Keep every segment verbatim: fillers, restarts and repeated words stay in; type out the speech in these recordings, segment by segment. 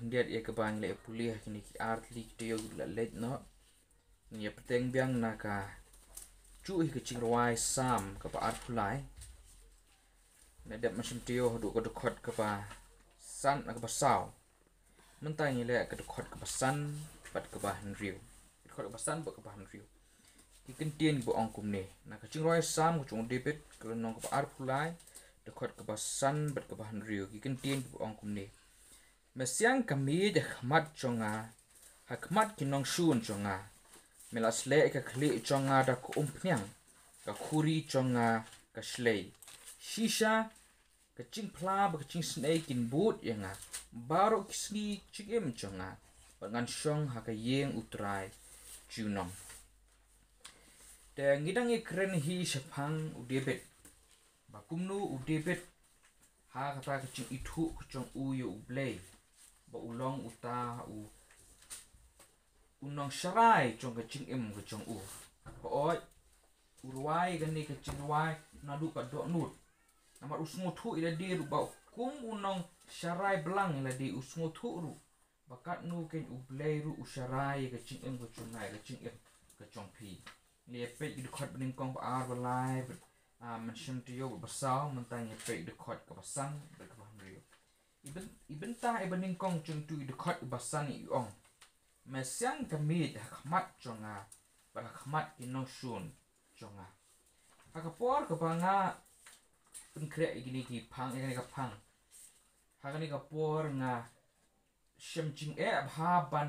Khyndiat ïa kaba ngi la ïa pule ha kine ki artylli ki taïew la leit noh. Ngi ïa bteng biang na kajuh hi ka jingrwai Salm kaba arphew lai. Ngi la dep mynshem taïew haduh ka dkhot kaba san, kaba saw. Mynta ngi leh ka dkhot kaba san bad kaba hynriew. Dkhot kaba san bad kaba hynriew. Ki kyntien kiba ong kumne. Na ka jingrwai Salm ka jong u David, ka lynnong kaba arphew lai, dkhot kaba san bad kaba hynriew. Ki kyntien kiba ong kumne. Me siang ka miej ha khmat jong nga, ha khmat ki nongshun jong nga. Me la sleh ka khlieh jong nga da ka umphniang, ka khuri jong nga ka shlei. Shisha ka jingphla bad ka jingisnei kin bud ïa nga. Baroh ki sngi jingim jong nga, bad ngan shong ha ka ïing U Trai junom. Te ngi dang ïa kren hi shaphang u David. Ba kumno u David, ha kata ka jingithuh ka jong u ïa U Blei, ba u long uta u, u nongsharai jong ka jingim ka jong u. Hooid, u rwai kane ka jingrwai naduh ka dohnud. Namar u sngewthuh ïa lade ruh ba kum u nongsharai blang ïa lade, u sngewthuh ruh ba katno kein U Blei ruh u sharai ïa ka jingim ka jong nga, ïa ka jingim ka jong phi. Ngi ïa peit ki dkhot banyngkong ba ar, ba lai, ba, ah, mynshem taïew, ba saw. Mynta ngi ïa peit dkhot kaba san bad kaba hynriew. I byn, i bynta, i banyngkong jong tu i dkhot iba san i ong. Me siang ka miej ha khmat jong nga, bad ha khmat ki nongshun jong nga. Ha ka por kaba nga pynkhreh ïa kine ki phang, ïa kane ka phang, ha kane ka por nga shem jingeh bha ban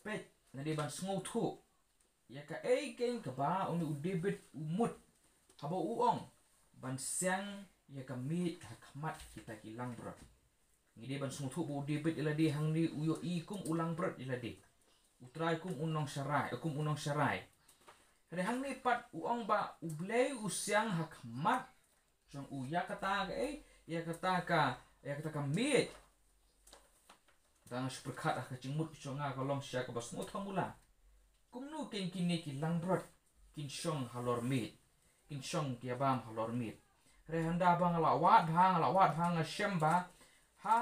peit, lane ban sngewthuh ïa kaei kein kaba une u David u mut haba u ong ban siang ïa ka miej ha khmat kita ki langbrot. Ngi dei ban sngewthuh ba u David ïa lade hangne u ïohi kum u langbrot ïa lade, U Trai kum u nongsharai, kum u nongsharai. Hynrei hangne pat u ong ba U Blei u siang ha khmat jong u ïa kata ka, eh, ïa kata ka, ïa kata ka miej. Tang shu pyrkhat ha ka jingmut ka jong nga ka long shisha kaba sngewthuh mula. Kumno kein kine ki langbrot kin shong halor miej, kin shong ki ïa bam halor miej. Hynrei hynda ba nga la wad bha, nga la wad bha, nga shem ba ha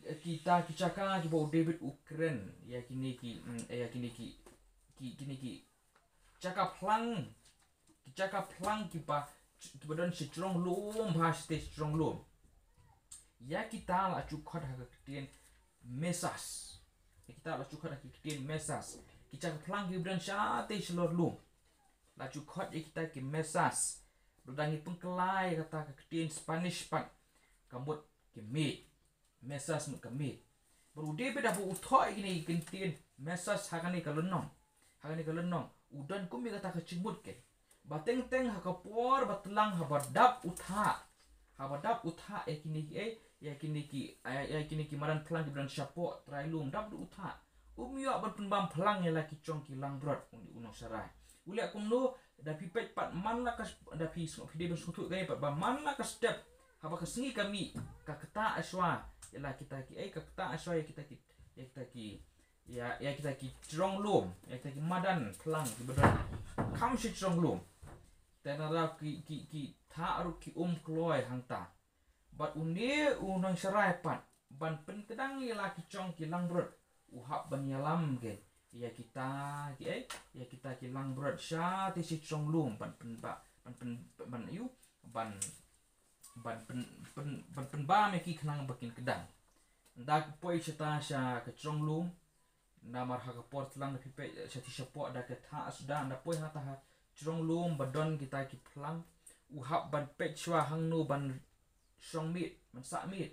kita ki jaka kiba u David u kren ïa kine ki, mm, ïa kine ki, ki, kine ki jaka phlang, ki jaka phlang kiba, kiba don shi jrong lum, ba shatei shi jrong lum. Ïa kita la ju khot ha ka ktien mesas. Ïa kita la ju khot ha ka ktien mesas. Ki jaka phlang kiba don shatei shalor lum, la ju khot ïa kita ki mesas. Lada ngi pynkylla ïa kata ka ktien Spanish pat, ka mut ki miej. Mesas mut ka miej. Bad u David haba u thoh ïa kine ki ktien mesas ha kane ka lynnong, ha kane ka lynnong, u don kum ïa kata ka jingmut kein ba teng teng ha ka por ba tlang, haba dap u thah, haba dap u thah ïa kine ki, eh, ïa kine ki, eh, ïa kine ki madan phlang kiba don shapoh trai lum, dap u thah, um ïoh ban pynbam phlang ïa la ki jong ki langbrot, u, u nongsharai. U leh kumno? Da phi peit pat man la ka, da phi sngewthuh, phi dei ban sngewthuh kaei pat ba man la ka step, haba ka sngi ka mih, ka ktah shuwa ïa la kita ki, eh, ka ktah shuwa ïa kita ki, ïa kita ki, ïa, ïa kita ki jrong lum, ïa kita ki madan phlang kiba don kham shi jrong lum. Te na la ki, ki, ki thah ruh ki um kloi hangta. Bad une u nongsharai pat, ban pynkdang ïa la ki jong ki langbrot, u hap ban ïalam kein ïa kita ki, eh, ïa kita ki langbrot shatei shi jrong lum, ban pynba, ban pyn, ban ïu, ban, ban pyn, pyn, ban pynbam ïa ki khnang ba kin kdang. Ynda ka poi shata sha ka jrong lum, namar ha ka por tlang da phi peit, eh, shatei shapoh da ka thah suda, ynda poi hata ha jrong lum ba don kita ki phlang, u hap ban peit shuwa hangno ban shong miej, ban sah miej.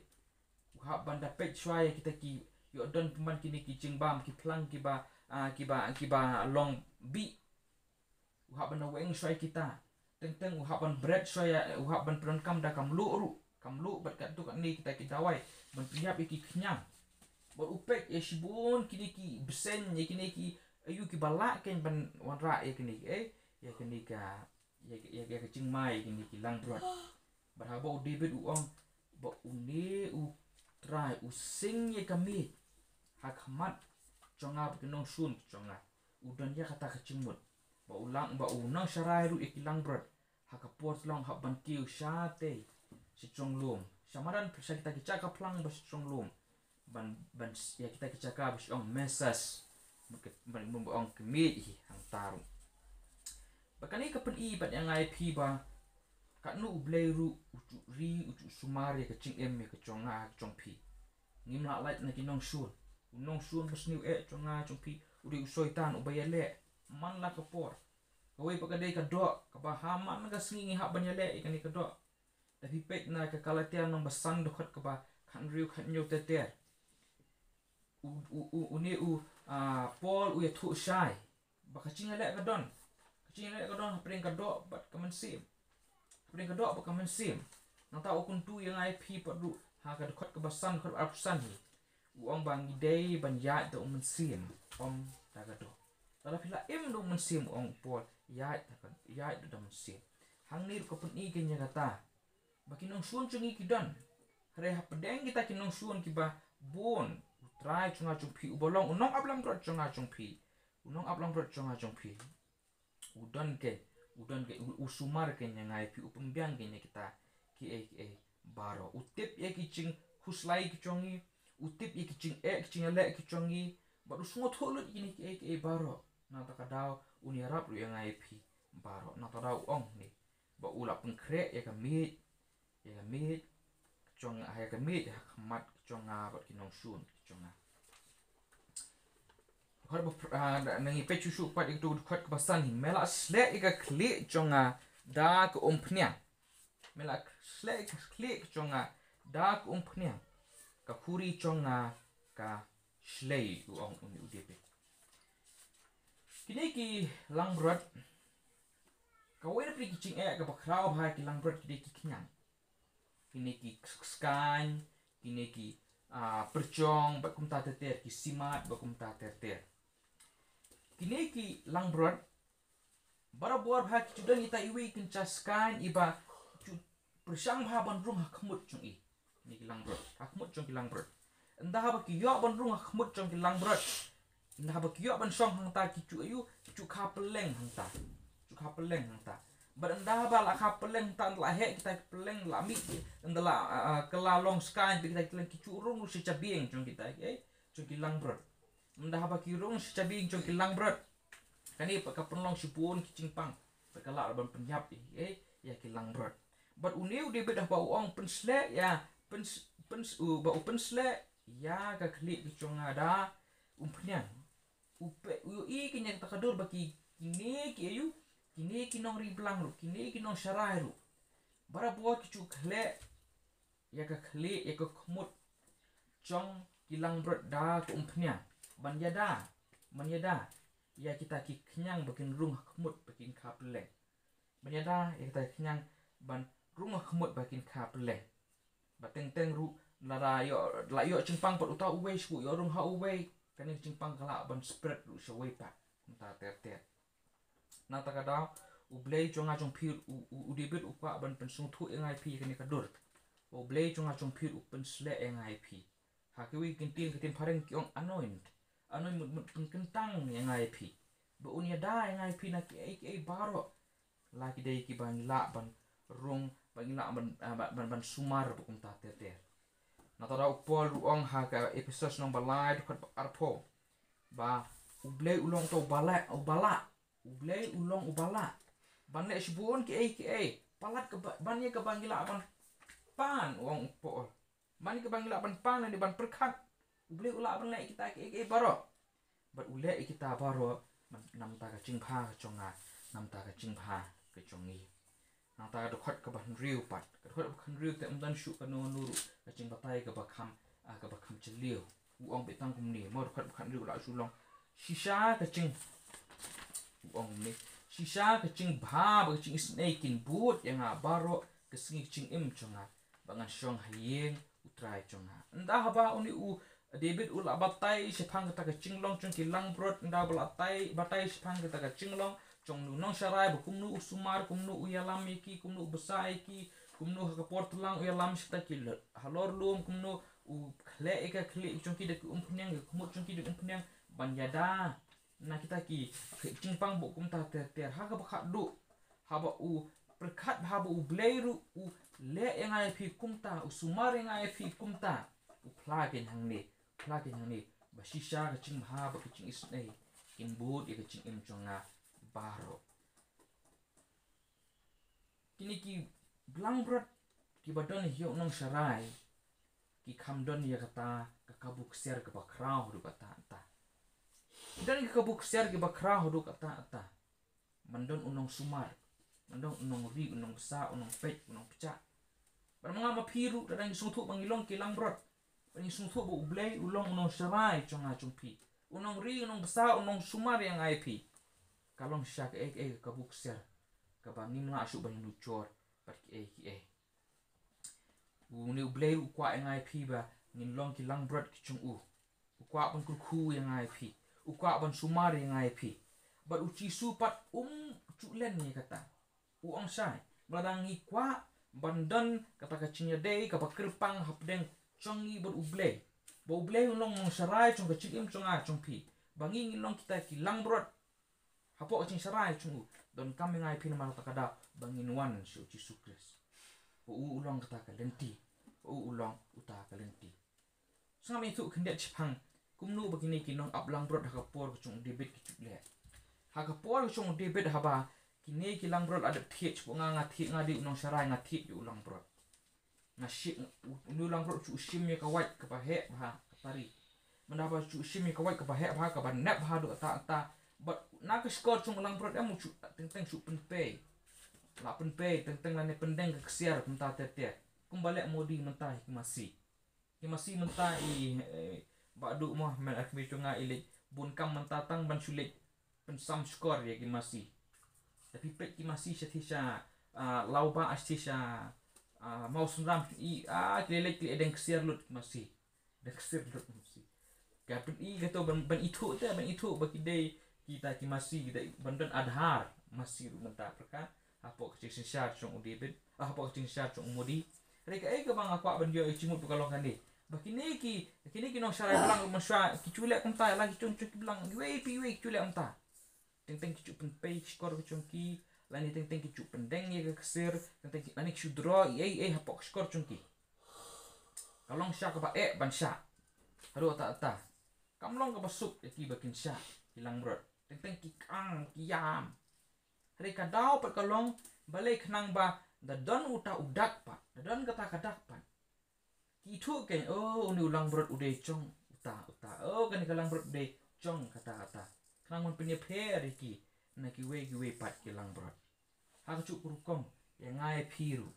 U hap ban da peit shuwa ïa kita ki, ïoh don pynban kine ki jingbam ki phlang kiba, ah, kiba, kiba long bih. U hap ban da weng shuwa ïa kita. Teng teng u hap ban bret shuwa ïa, u hap ban pyndonkam da ka mluh ruh, ka mluh bad katto katne kita ki dawai ban pynïap ïa ki khñiang. Bad u peit ïa shibun kine ki bseiñ, ïa kine ki aïu kiba lah kein ban wanrah ïa kine ki, eh, ïa kine ka, ïa, ïa, ïa ka jingma ïa kine ki langbrot. Bad haba u David u ong ba une U Trai u sing ïa ka miej ha khmat jong nga bad ki nongshun jong nga, u don ïa kata ka jingmut ba u lang, ba u nongsharai ruh ïa ki langbrot ha ka por tlang u hap ban kiew shatei shi jrong lum, sha madan, sha kita ki jaka phlang ba shi jrong lum, ban, ban ïa kita ki jaka ba shu ong Mesas, ban, ban ong ka miej hi hangta ruh. Ba kane ka pyni bad ïa nga ïa phi ba katno U Blei ruh u ju ri, u ju sumar ïa ka jingim ïa ka jong nga, ka jong phi. Ngim lah lait na ki nongshun. U nongshun basniew eh jong nga jong phi u dei u Soitan uba ïaleh man la ka por. Kawei pat ka dei ka doh kaba ha man ka sngi ngi hap ban ïaleh ïa kane ka doh. Da phi peit na ka Galatia lynnong ba san dkhot kaba khathynriew khathynñiew ter ter. U, u, u, une u, ah, Paul u ïathuh shai ba ka jingïaleh ka don. Ka jingïaleh ka don hapdeng ka doh bad ka mynsiem. Hapdeng ka doh bad ka mynsiem. Nangta u kyntu ïa nga ïa phi pat ruh ha ka dkhot kaba san, dkhot arphew san hi. U ong ba ngi dei ban ïaid da u mynsiem, ym da ka doh. Lada phi la im da u mynsiem, u ong u Paul, ïaid da ka, ïaid da u mynsiem. Hangne ruh ka pyni kane ïa kata ba ki nongshun jong ngi ki don. Hynrei hapdeng kita ki nongshun kiba bun, U Trai jong nga jong phi uba long u nongaplangbrot jong nga jong phi, u nongaplangbrot jong nga jong phi, u don kein, u don kein, u, u sumar kein ïa nga ïa phi, u pynbiang kein ïa kita kiei kiei baroh. U tip ïa ki jingkhuslai ki jong ngi, u tip ïa ki jingeh ki jingïaleh ki jong ngi, bad u sngewthuh lut ïa kine kiei kiei baroh. Nangta ka daw un ïarap ruh ïa nga ïa phi baroh. Nangta ka daw u ong ne ba u la pynkhreh ïa ka miej, ïa ka miej ka jong nga, ïa ka miej ha khmat ka jong nga bad ki nongshun ki jong nga. Dkhot ba pr-, ah, da, nang ïa peit shuh shuh pat ïa ka dkhot kaba san hi. Me la sleh ïa ka khlieh jong nga da ka umphniang. Me la sleh ïa ka khlieh jong nga da ka umphniang. Ka khuri jong nga ka shlei, u ong une u David. Kine ki langbrot, kawei na phi ki jingeh kaba khraw bha ki langbrot ki dei ki khñiang. Kine ki skaiñ, kine ki, ah, pyrjong, bad kumta ter ter, ki simat, bad kumta ter ter. Kine ki langbrot, barabor bha ki ju don ita iwei i kynja skaiñ iba ju pyrshang bha ban rung ha khmut jong i. Kine ki langbrot, ha khmut jong ki langbrot. Ynda haba ki ïoh ban rung ha khmut jong ki langbrot, ynda haba ki ïoh ban shong hangta ki ju ïoh, ki ju kha pylleng hangta. Ju kha pylleng hangta. Bad ynda haba la kha pylleng hangta, ynda la heh kita ki pylleng, la mih, ynda la, ah, ah, kylla long skaiñ bad kita ki pylleng, ki ju rung sha jabieng jong kita, eh, jong ki langbrot. Ynda haba ki rung sha jabieng jong ki langbrot, kane pat ka pynlong shibun ki jingpang. Bad ka lah ban pynïap, eh, eh, ïa ki langbrot. Bad une u David haba u ong pynsleh ïa, pyns-, pyns-, u, ba u pynsleh ïa ka khlieh ka jong nga da umphniang. U peit, u ïohi kine kata ka dur ba ki, kine ki aïu, kine ki nongri blang ruh, kine ki nongsharai ruh, barabor ki ju khleh ïa ka khlieh, ïa ka khmut jong ki langbrot da ka umphniang. Ban ïada, ban ïada ïa kita ki khñiang ba kin rung ha khmut ba kin kha pylleng. Ban ïada ïa kita ki khñiang ban rung ha khmut ba kin kha pylleng. Ba teng teng ruh lada ïoh, la ïoh jingpang pat uta uwei, shu ïoh rung ha uwei, kane ka jingpang ka lah ban spread ruh sha uwei pat. Kumta ter ter. Nangta ka daw, U Blei jong nga jong phi, u, u, u David u kwah ban pynsngewthuh ïa nga ïa phi ïa kane ka dur. U Blei jong nga jong phi u pynsleh ïa nga ïa phi. Ha kiwei ki ktien, ka ktien phareng ki ong anoint. Anoint mut, mut pynkyntang ïa nga ïa phi. Ba un ïada ïa nga ïa phi na kiei kiei baroh. La ki dei kiba ngi lah ban rung, ba ngi lah ban, ah, ban, ban, ban sumar bad kumta ter ter. Nangta da u Paul ruh u ong ha ka Ephesos lynnong ba lai dkhot ba arphew, ba U Blei u long uta uba lah, uba lah. U Blei u long uba lah ban leh shibun kiei kiei. Palat kaba, ban ïa kaba ngi lah ban pan, u ong u Paul. Ban ïa kaba ngi lah ban pan lane ban pyrkhat, U Blei u lah ban leh kita kiei kiei baroh. Bad u leh ïa kita baroh namar ka jingbha ka jong nga, namar ka jingbha ka jong ngi. Nangta ka dkhot kaba hynriew pat. Ka dkhot kaba hynriew te ym don shuh kano kano ruh ka jingbatai kaba kham, ah, kaba kham jylliew. U ong beit tang kumne, mo, dkhot kaba hynriew la shu long shisha ka jing, u ong kumne, shisha ka jingbha bad ka jingisynei kin bud ïa nga baroh ka sngi ka jingim jong nga, ba ngan shong ha ïing U Trai jong nga. Ynda haba une u David u la batai shaphang kata ka jinglong jong ki langbrot, ynda ba la tai, batai shaphang kata ka jinglong jong u nongsharai, ba kumno u sumar, kumno u ïalam ïa ki, kumno u bsa ïa ki, kumno ha ka por tlang u ïalam sha kita ki halor lum, kumno u khleh ïa ka khlieh jong ki da ki umphniang, ka khmut jong ki da ki umphniang, ban ïada na kita ki jingpang bad kumta ter ter. Ha kaba khatduh, haba u pyrkhat, haba U Blei ruh u leh ïa nga ïa phi kumta, u sumar ïa nga ïa phi kumta, u phla kein hangne, Phla ki hangne, ba shisha ka jingbha bad ka jingisynei kin bud ïa ka jingim jong nga baroh. Kine ki langbrot kiba don ïa u nongsharai ki kham don ïa kata ka kabu ksiar kaba khraw haduh katta katta. Ki don ïa ka kabu ksiar kaba khraw haduh katta katta. Man don u nongsumar, man don u nongri, u nongbsa, u nongpeit, u nongpjah. Bad ma nga ma phi ruh, lada ngi sngewthuh ba ngi long ki langbrot, ba ngi sngewthuh ba U Blei u long u nongsharai jong nga jong phi, u nongri, u nongbsa, u nongsumar ïa nga ïa phi, ka long shisha kaei kaei ka kabu ksiar kaba ngim lah shuh ban ïanujor bad kiei kiei. Une U Blei u kwah ïa nga ïa phi ba ngin long ki langbrot ki jong u. U kwah ban kyrkhu ïa nga ïa phi. U kwah ban sumar ïa nga ïa phi. Bad U Jisu pat um ju len ïa kata. U ong shai, lada ngi kwah ban don kata ka jingïadei kaba kyrpang hapdeng jong ngi bad U Blei, ba U Blei u long u nongsharai jong ka jingim jong nga jong phi, ba ngi ngin long kita ki langbrot hapoh ka jingsharai jong u, donkam ïa nga ïa phi namar kata ka daw ba ngin wan sha U Jisu Khrist. Ba u u long kata ka lynti. Ba u u long uta ka lynti. Sngap ïathuh khyndiat shaphang kumno ba kine ki nongap langbrot ha ka por ka jong u David ki ju leh. Ha ka por ka jong u David, haba kine ki langbrot la dep thied, shu nga, nga thied, nga dei u nongsharai, nga thied ïa u langbrot. Nga shim, u, une u langbrot u ju shim ïa ka wait kaba heh bha, ka tari. Mynta haba u ju shim ïa ka wait kaba heh bha, kaba nep bha haduh katta katta, bad na ka shkor jong u langbrot em u ju teng teng shu pynpei. La pynpei teng teng lane pyndeng ka ksiar kumta ter ter. Kumba leh Modi mynta ha ki masi. Ki masi mynta i, eh, Bah Duh mo, myn artylli jong nga, i leit bun kam mynta tang ban shu leit pynsam shkor ïa ki masi. Te phi peit ki masi shatei sha, ah, Lawbah, shatei sha, ah, Mawsynram, i, ah, ki leit, ki leit deng ksiar lut ki masi. Deng ksiar lut ki masi. Ka pyni kato ban, ban ithuh te, ban ithuh ba ki dei kita ki masi, ki dei ban don Aadhaar masi ruh mynta, pyrkhat hapoh ka jingsynshar jong u David, ah, hapoh ka jingsynshar jong u Modi. Hynrei kaei kaba nga kwah ban ïoh ïa ka jingmut ba ka long kane, ba kine ki, kine ki nongsharai balang ruh mynshwa ki ju leh kumta, la ki jong jong ki balang, kiwei pa kiwei ki ju leh kumta. Teng teng ki ju pynpei shkor ka jong ki, lane teng teng ki ju pyndeng ïa ka ksiar, teng teng ki, lane ki ju draw ei ei hapoh shkor jong ki. Ka long shisha kaba eh ban shah. Haduh katta katta. Kam long kaba suk ïa ki ba kin shah ki langbrot. Teng teng ki kang, ki ïam. Hynrei ka daw pat ka long, balei? Khnang ba da don uta u dak pat, da don kata ka dak pat, ki ithuh kein, oh, une u langbrot u dei jong uta uta, oh, kane ka langbrot u dei jong kata kata. Khnang ban pynïapher ïa ki na kiwei kiwei pat ki langbrot. Ha kajuh ka rukom ïa nga ïa phi ruh,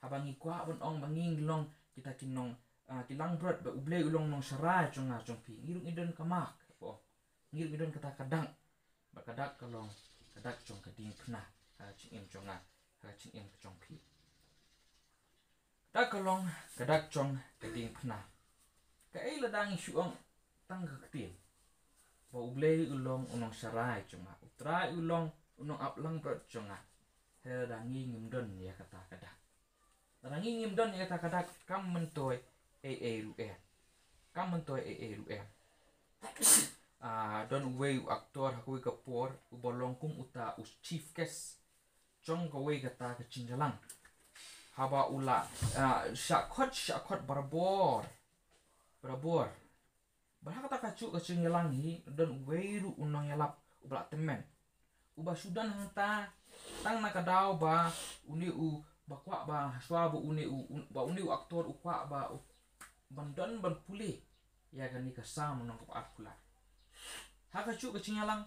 haba ngi kwah ban ong ba ngi long kita ki nong, ah, ki langbrot, ba U Blei u long u nongsharai jong nga jong phi, ngi ruh ngi don ka mark, ba ngi ruh ngi don kata ka dak. Bad ka dak ka long ka dak jong ka diengphna ha ka jingim jong nga, ha ka jingim ka jong phi. Ka dak ka long ka dak jong ka diengphna. Kaei lada ngi shu ong tang ka ktien ba U Blei u long u nongsharai jong nga, U Trai u long u nongap langbrot jong nga, hynrei lada ngi ngim don ïa kata ka dak, lada ngi ngim don ïa kata ka dak, kam myntoi ei ei ruh em. Kam myntoi ei ei ruh em. Ah, don uwei u actor ha kawei ka por uba long kum uta u chief guest jong kawei kata ka jingïalang. Haba u la, ah, shah khot, shah khot barabor, barabor. Bad ha kata kajuh ka jingïalang hi don uwei ruh u nongïalap uba la tymmen, uba shu don hangta tang na ka daw ba une u, ba kwah ba, shuwa ba une u, un-, ba une u actor u kwah ba u, ban don ban pule ïa kane ka Salm nong kaba arphew lai. Ha kajuh ka jingïalang,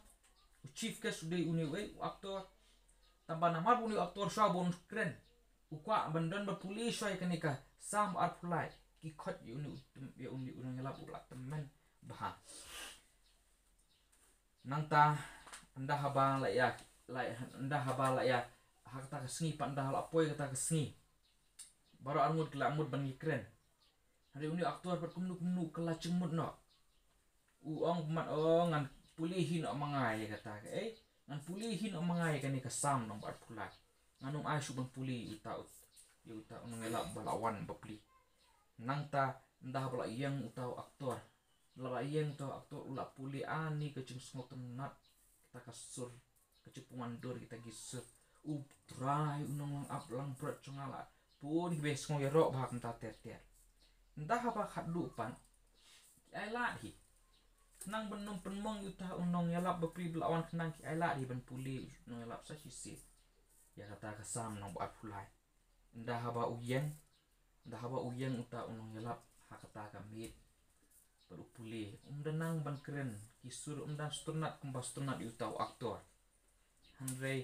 u chief guest u dei une uwei u actor. Tangba namar ba une u actor shuwa ba un kren, u kwah ban don ban pule shuwa ïa kane ka Salm arphew lai, ki khot ïa une u, ïa une u nongïalap uba la tymmen bha. Nangta, ynda haba la ïa, la, ynda haba la ïa, ha kata ka sngi pat, ynda la poi kata ka sngi, baroh arngut ki la mut ban ïakren. Hynrei une u actor pat kumno kumno ka la jingmut noh. U ong bymman, oh, ngan pule hi noh ma nga ïa kata ka, eh, ngan pule hi noh ma nga ïa kane ka Salm nong ba arphew lai. Ngan ym ai shuh ban pule ïa uta u, ïa uta u nongïalap ba la wan ba plie. Nangta, ynda haba la ïeng uta u actor, la, la ïeng uta u actor u la pule, ani ka jingsngewtynnat, kata ka sur, ka jingpynwandur kita ki sur. U Trai u nongap langbrot jong nga, la bun kiba sngew ïaroh bha kumta ter ter. Ynda haba khatduh pat, ki ailad hi. Khnang ban ym pynmong ïa uta u nongïalap bapli ba la wan khnang ki ailad hi ban pule u nongïalap sa shisien ïa kata ka Salm nong ba arphew lai. Ynda haba u ïeng, ynda haba u ïeng uta u nongïalap ha kata ka miet bad u pule, um da nang ban kren ki sur, um da sngewtynnat kumba sngewtynnat ïa uta u aktor. Hynrei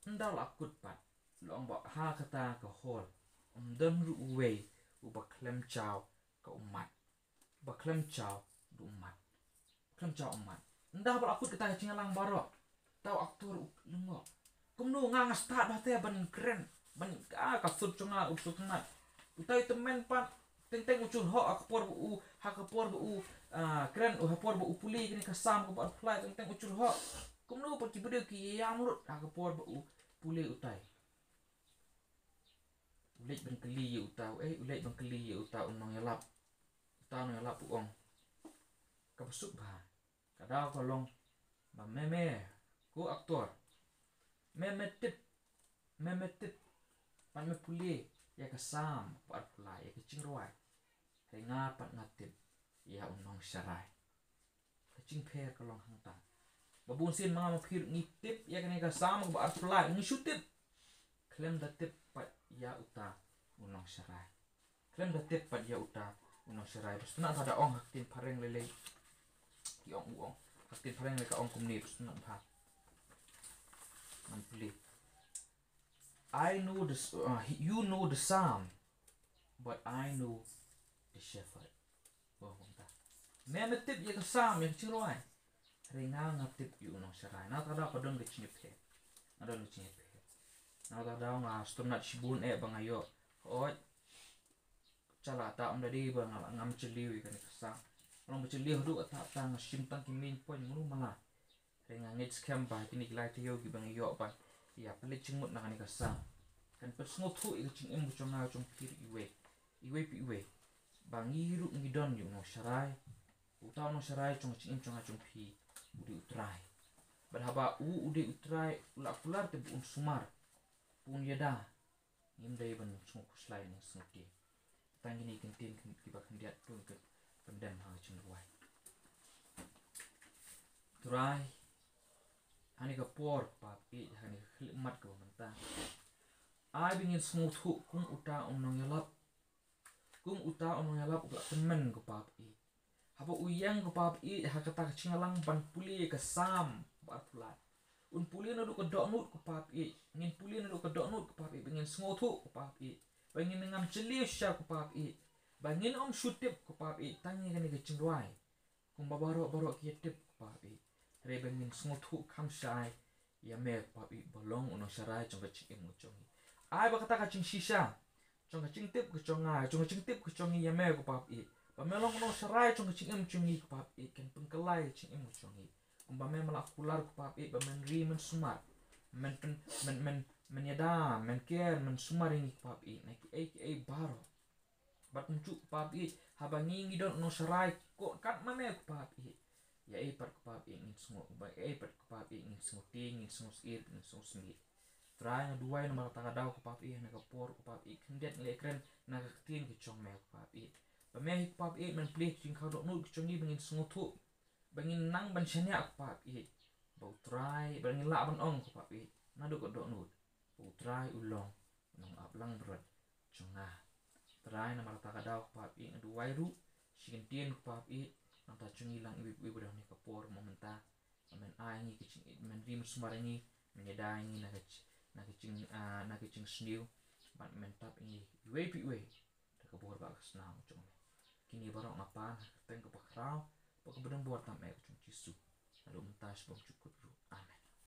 ynda la kut pat, la ong ba ha kata ka hall um don ruh uwei uba khlem jaw ka ummat. Ba khlem jaw da ummat. Khlem jaw ummat. Ynda ba la kut kata ka jingïalang baroh, uta u aktor u lyngngoh. Kumno nga, nga stad ba te ban kren, ban, ah, ka sur jong nga u sngewtynnat. Uta u tymmen pat, teng teng u jurhoh ha ka por ba u, ha ka por ba u, ah, kren, u ha por ba u pule kane ka Salm kaba arphew lai, teng teng u jurhoh. Kumno pat ki briew ki ïam lut ha ka por ba u pule utai. U leit ban kylli ïa uta u, eh, u leit ban kylli ïa uta u nongïalap. Uta u nongïalap u ong, kaba suk bha ka daw ka long ba me, me ko aktor, me, me tip, me, me tip pat me pule ïa ka Salm kaba arphew lai, ïa ka jingrwai. Hynrei nga pat nga tip ïa u nongsharai. Ka jingpher ka long hangta. Ba bun sien ma nga ma phi ruh ngi tip ïa kane ka Salm kaba arphew lai, ngi shu tip. Khlem da tip pat ïa uta u nongsharai. Khlem da tip pat ïa uta u nongsharai. Ba sngewtynnat bha da ong ha ka ktien phareng lei lei. Ki ong, u ong ha ka ktien phareng lei ka ong kumne, ba sngewtynnat bha. Ngan pule. I know the s-, uh, you know the Psalm, but I know the shepherd. Ba kumta. Me, me tip ïa ka Salm, ïa ka jingrwai. Hynrei nga, nga tip ïa u nongsharai. Na kata ka daw ka don ka jingïapher. Nga don ka jingïapher. Na kata ka daw nga sngewtynnat shibun eh ba nga ïoh. Hooid. Sha la ta um da dei ba nga la ngam jylliew ïa kane ka Salm. Nga long ba jylliew haduh katta katta, nga shim tang ki main point, mano mala. Hynrei nga ngeit skhem ba kine ki lai taïew kiba nga ïoh ban ïa pynleit jingmut na kane ka Salm kan pynsngewthuh ïa ka jingim ka jong nga, ka jong phi ruh iwei, iwei pa iwei. Ba ngi ruh ngi don ïa u nongsharai. Uta u nongsharai jong ka jingim jong nga jong phi u dei u Trai. Bad haba u, u dei u Trai, u la kular te ba un sumar, ba un ïada. Ngim dei ban sngewkhuslai ne sngewtieng. Tang kine ki ktien kiba khyndiat to ngin pyndem ha ka jingrwai. Trai, ha kane ka por, ko Kpa baieit, ha kane ka khyllipmat kaba mynta, ai ba ngin sngewthuh kum uta u nongïalap. Kum uta u nongïalap uba la tymmen, ko Kpa baieit. Haba u ïeng, ko Kpa baieit, ha kata ka jingïalang ban pule ïa ka Salm ba arphew lai, un pule naduh ka dohnud, ko Kpa baieit. Ngin pule naduh ka dohnud, ko Kpa baieit, ba ngin sngewthuh, ko Kpa baieit. Ba ngin ngam jylliew shisha, ko Kpa baieit. Ba ngin ym shu tip, ko Kpa baieit, tang ïa kane ka jingrwai. Kumba baroh baroh ki ïatip, ko Kpa baieit. Hynrei ba ngin sngewthuh kham shai ïa me, ko Kpa baieit, ba long u nongsharai jong ka jingim ka jong ngi. Ai ba kata ka jingshisha jong ka jingtip ka jong nga, jong ka jingtip ka jong ngi ïa me, ko Kpa baieit, ba me long u nongsharai jong ka jingim jong ngi, ko Kpa baieit, kan pynkylla ïa ka jingim ka jong ngi. Kumba me, me la kular, ko Kpa baieit, ba men ri men sumar, men pyn, men, men, men ïada, men ker, men sumar ïa ngi, ko Kpa baieit, na kiei kiei baroh. Bad kumjuh, ko Kpa baieit, haba ngi ngi don u nongsharai kat ma me, ko Kpa baieit, ïa ei pat, ko Kpa baieit, ngin sngew, ba ei pat, ko Kpa baieit, ngin sngewtieng, ngin sngewsyier, ngin sngewsmiej. Trai, nga duwai namar kata ka daw, ko Kpa baieit, ha kane ka por, ko Kpa baieit, khyndiat ngi la ïakren na ka ktien ka jong me, ko Kpa baieit. Ba me hi, ko Kpa baieit, men plie ka jingkhaw dohnud ka jong ngi ba ngin sngewthuh, ba ngin nang ban shaniah, ko Kpa baieit, ba u Trai, ba ngin lah ban ong, ko Kpa baieit, naduh ka dohnud, ba u Trai u long u nongaplangbrot jong nga. Trai, namar kata ka daw, ko Kpa baieit, nga duwai ruh shi kyntien, ko Kpa baieit, nangta jong ngi lang iwei pa iwei ba don ha kane ka por mynta. Ba men ai ngi ka jing, men ri men sumar ïa ngi, men ïada ïa ngi na ka ji, na ka jing, ah, na ka jingsniew. Bad men tap ïa ngi iwei pa iwei da ka bor bad ka snam jong me. Kine baroh nga pan ha ka kyrteng kaba khraw bad kaba don bor tam eh ka jong u Jisu, naduh mynta sha bymjukut ruh. Amen.